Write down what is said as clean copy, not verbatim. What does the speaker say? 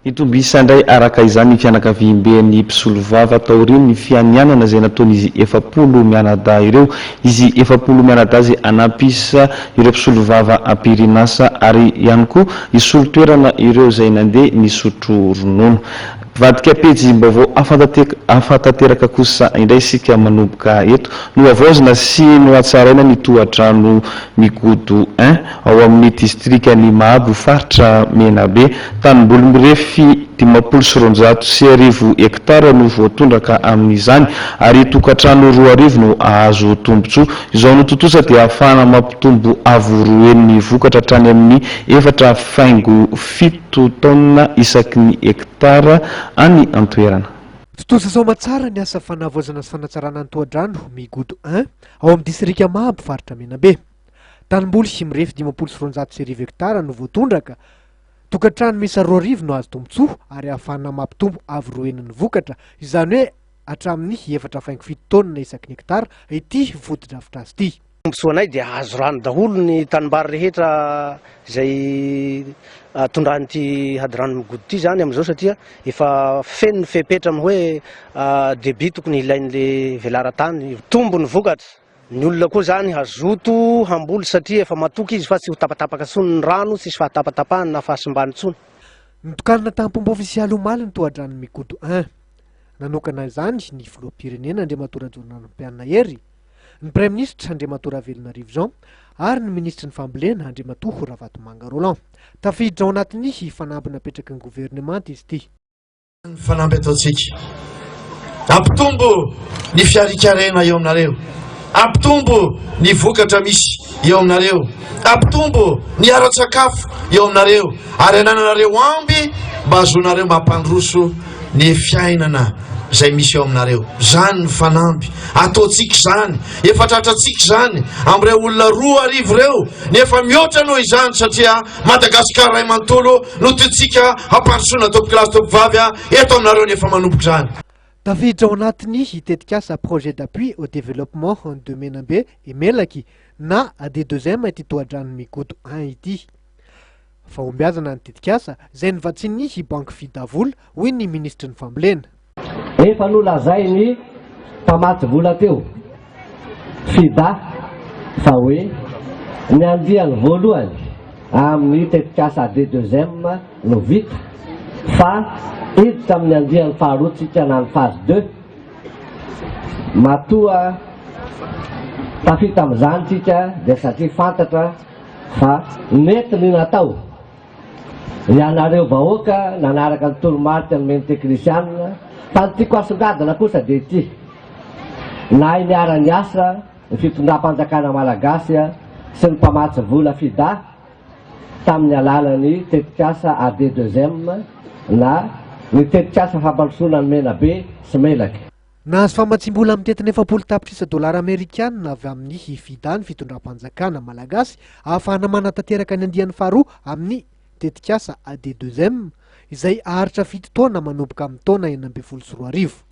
Nitombo isa indray araka izany ny fianakaviamben'ny mpisolovava taorian'ny fianianana izay nataon'izy 40 mianadahy ireo. Izy 40 mianadahy izay hanampy isa ireo mpisolovava am-pirinasa ary ihany koa hisolo toerana ireo izay nandeha nisotro ronono. Mpivadika pejim-baovao hafa tanteraka kosa indray isika manomboka eto. Nohavaozina sy nohatsaraina ny tohadrano Migodo I ao amin'ny distrikan'i Mahabo, faritra Menabe. Tanimboly mirefy 1250 hektara no voatondraka amin'izany ary tokantrano 2000 no hahazo tombontsoa. Izao no tontosa dia ahafahana mampitombo avo roa heny ny vokatra hatrany amin'ny efatra faingo fito taonina isaky ny hektara any an-toerana. Tontosa soamatsara ny asa fanavaozana sy fanatsarana ny tohadrano Migodo I ao amin'ny distrika Mahabo, faritra Menabe. Tanimboly mirefy 1250 hektara no voatondraka. Tokantrano miisa 2000 no azo tombontsoa ary ahafahana mampitombo avo roa heny ny vokatra, izany hoe hatramin'ny efatra faingo fito taonina isaky ny hektara ity fotodrafitrasa ity. Tombontsoanay dia hahazo rano daholo ny tanimbary rehetra izay tondrahan'ity hadirano migodo ity izany amin'izao satria efa feno ny fepetra amin'ny hoe débit tokony hilain'le velaran-tany. Mitombo ny vokatra. Ny olona koa zany hazoto hamboly satria efa matoky izy fa tsy ho tapatapaka intsony ny rano, tsisy fahatapatapahana na fahasimbany intsony. Notokanana tamin'ny-pomba ofisialy omaly ny tohadranon'i Mikoto I. Nanokana izany ny filoham-pirenena Andriamatoa Rajaonarimampianina Hery, ny Praiminisitra Andriamatoa Ravelonarivo Jean ary ny minisitry ny Fambolena Andriamatoa Ravatomanga Roland. Tafiditra ao anatin'ny fanamby napetraky ny governemanta izy ity. Ny fanamby ataontsika. Hampitombo ny fiharikarena eo aminareo. Hampitombo ny vokatra misy eo aminareo. Hampitombo ny ara-tsakafo eo aminareo. Ary hanananareo amby mba hahazoanareo mampandroso ny fiainana izay misy eo aminareo. Izany ny fanamby. Ataontsika izany. Efa tratrantsika izany amin'ireo olona 2000 ireo. Nefa mihoatra noho izany satria Madagasikara iray manontolo no tiantsika hampandrosoana tompokolahy sy tompokovavy a, eto aminareo ny efa manomboka izany. Tafiditra ao anatin'ny tetikasa Projet d'appui au développement de Menabe et Melaky na AD2M ity tohadranon'i Mikoto I ity. Fahombiazana ny tetikasa, izay novatsian'ny Banky Fida vola, hoy ny minisitry ny Fambolena. Efa nolazain'ny mpamatsy vola teo, Fida, fa hoe ny andiany voalohany amin'ny tetikasa AD2M no vita fa hiditra amin'ny andiany faharoa tsika na ny phase deux. Matoa tafita amin'izany tsika dia satria fantatra fa nety ny natao. Ianareo vahoaka nanaraka ny toromarika nomen'ny teknisianina, fa ny tiako asongadina kosa dia ity, nahay niara-niasa ny fitondram-panjakana malagasy sy ny mpamatsy vola FIDA tamin'ny alalan'ny tetikasa AD2M na ny tetikasa fampandrosoana an'i Menabe sy Melaky. Nahazo famatsiam-bola mitentina 40 tapitrisa dolara amerikanina avy amin'ny FIDA ny fitondram-panjakana malagasy ahafahana manatanteraka ny andiany faharoa amin'ny tetikasa AD2M izay haharitra fito taona manomboka amin'ny taona 2016.